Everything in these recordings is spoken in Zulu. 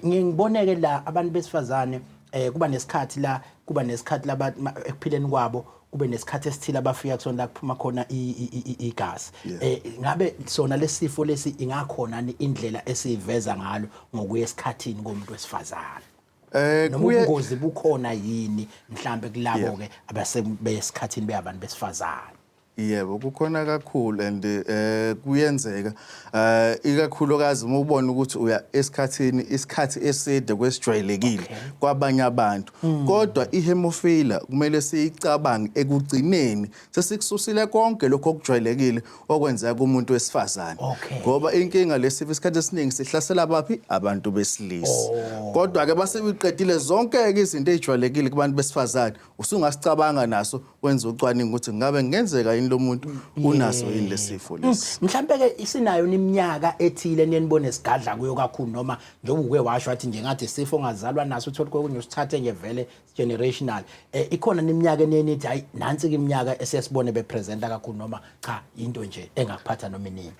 Ngiboneke la abantu besifazane kuba nesikhathi la, kuba nesikhathi laba ekuphileni kwabo, kube nesikhathi esithile abafika kusona la kuphuma khona igazi. Ngabe sona lesifo lesi ingakhona ni indlela esiveza ngalo ngokuya esikhathini komuntu wesifazane, noma ubungozi bukhona yini mhlambe kulabo ke abasebesikhathini beyabantu besifazane? Yebo, kukhona kakhulu and kuyenzeka, ikakhulukazi uma ubona ukuthi uya esikhathini isikhathi eside kwesijwayelekile kwabanye abantu. Kodwa ihemophilia kumele siyicabange ekugcineni sesikususile konke lokho okujwayelekile okwenzeka kumuntu wesifazane, ngoba inkinga lesifo isikhathi esiningi sihlasela baphi? Abantu besilisa. Kodwa ke basebiqedile zonke ke izinto ezijwayelekile kubantu besifazane, usungasicabanga naso, wenza ucwaningo ukuthi ngabe kungenzeka yini lo muntu unaso yini lesifo lesi. Mhlambe ke isinayo iminyaka ethile nenibone sigadla kuyo kakhulu, noma njengoba uke washo wathi nje ngathi isifo ongazalwa naso, uthole kokunye usithathe nje vele generational, ikhona neminyaka enenithi hayi, nansi ke iminyaka esiyasibone bepresenta kakhulu, noma cha, into nje engakuphatha noma inini?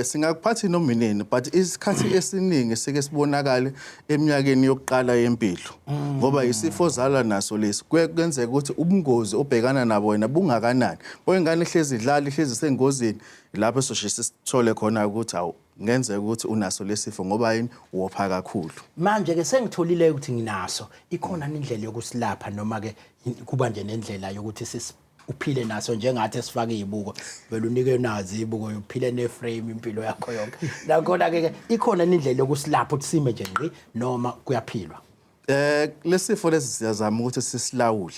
Singakuphathi noma inini, but isikhathi esiningi sike sibonakale eminyakeni yokuqala yempilo, ngoba isifo ozalwa naso lesi. Kuye kuyenzeka ukuthi ubungozi obhekana nabo wena bungakanani, ingane ihlezi idlala, ihlezi sengozini, lapho soshisa sithole khona ukuthi awu, kungenzeka ukuthi unaso lesifo ngoba yini? Wopha kakhulu. Manje ke sengitholile ukuthi nginaso, ikhona indlela yokusilapha, noma ke kuba nje nendlela yokuthi sis uphile naso njengathi esifake izibuko, vele unike nazo izibuko, uphile neframe impilo yakho yonke? Nakhona ke ikhona indlela yokusilapha ukuthi sime nje ngqi, noma kuyaphilwa? Lesifo lesi siyazama ukuthi sisilawule.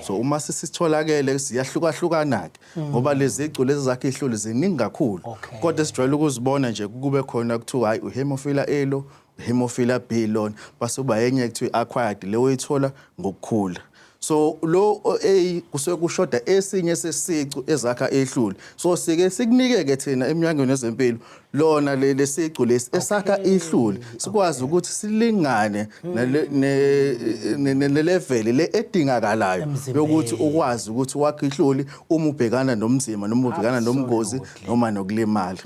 So uma sisitholakele siyahlukahlukana ke, ngoba lezi lezi zakhe ihluli ziningi kakhulu. Kodwa sijwayele ukuzibona nje kube khona kuthiwa hayi, uhemophilia A lo, hemophilia B lona, base kuba enye kuthiwa acquired, le oyithola ngokukhula. So lo A kusuke kushoda esinye sesicu ezakha ehluli, so sike sikunike ke thina eminyangweni wezempilo lona le lesicu lesi esakha ihluli, sikwazi ukuthi silingane nale ne level le edingakalayo Emzimbeni. Yokuthi ukwazi ukuthi wakhe ihluli uma ubhekana nomzimba noma ubhekana nomgozi noma nokulimala.